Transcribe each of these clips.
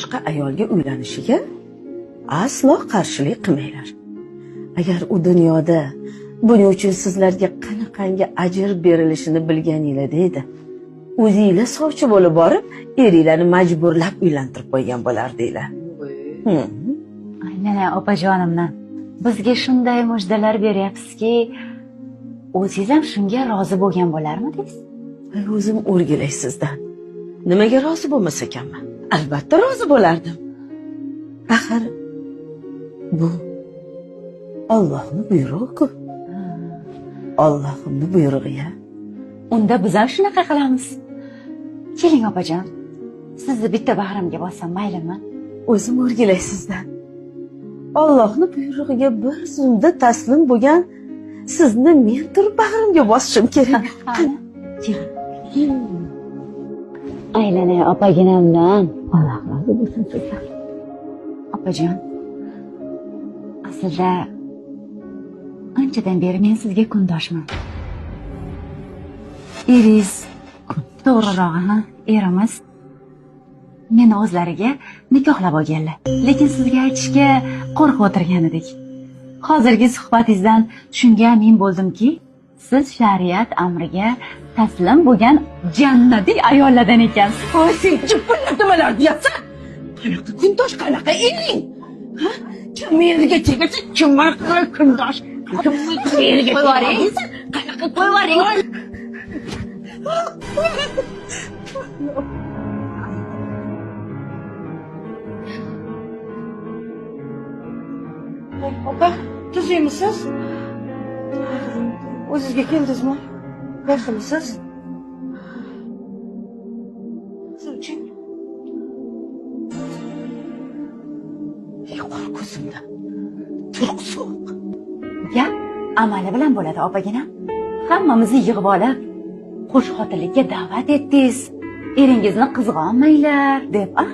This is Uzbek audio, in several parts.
boshqa ayolga uylanishiga aslo qarshilik qilmanglar. Agar u dunyoda buning uchun sizlarga qanaqangi ajr berilishini bilganinglarda edi, o'zinglar sovchi bo'lib borib, eringlarni majburlab uylantirib qo'ygan bo'lardinglar. Aynan opajonimni bizga shunday mujdalar beryapsizki, o'zingiz ham shunga rozi bo'lgan bo'larmidingiz? Ay, o'zim o'rgilay sizdan. Nimaga rozi bo'lmas ekanman? Albatta rozi bo'lardim. Axir bu Allohning buyrug'i-ku. Allohning buyrug'i-ya. Unda biz ham shunaqa qilamiz. Keling opajon, sizni bitta bag'rimga bossam maylimi? O'zim o'rgilay sizdan. Allohning buyrug'iga bir zumda taslim bo'lgan sizni men turib bag'rimga bosishim kerak. Keling. Aylanay opaginamdan. Alloh rozi bo'lsin sizdan. Opajon, aslida anchadan beri men sizga kundoshman. Eringiz, to'g'rirog'i, ha, erimiz meni o'zlariga nikohlab olganlar. Lekin sizga aytishga qo'rqib o'tirgan edik. Hozirgi suhbatingizdan shunga amin bo'ldimki, siz shariat amriga taslim bo'lgan jannatiy ayollardan ekansiz. Voy, sen jippillab nimalar deyapsan? Qanaqa kundosh, qanaqa ering? Ha? Kim eriga tegasa, kim kundosh? Kim eriga tegasa, qanaqa Qo'yvoring. Opa, tuzukmisiz? O'zizga keldingizmi? Yaxshimisiz? Suv iching. Yo'qol ko'zimdan. Turq so'q. Gap amali bilan bo'ladi, opaginam. Hammamizni yig'ib olib, qo'shxotinlikka da'vat etdingiz. Eringizni qizg'onmanglar deb, a?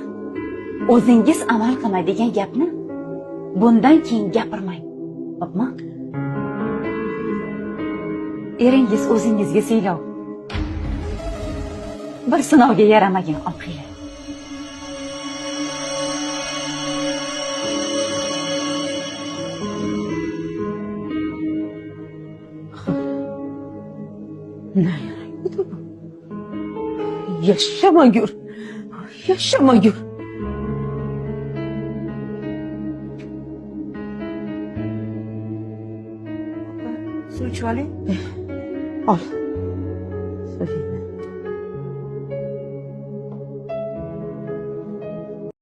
O'zingiz amal qilmaydigan gapni bundan keyin gapirmang. Xo'pmi? Eringiz o'zingizga siylov. Bir sinovga yaramagan oqila. Yashamagur. Yashamagur. Suv ichib oling. Ol. Suv.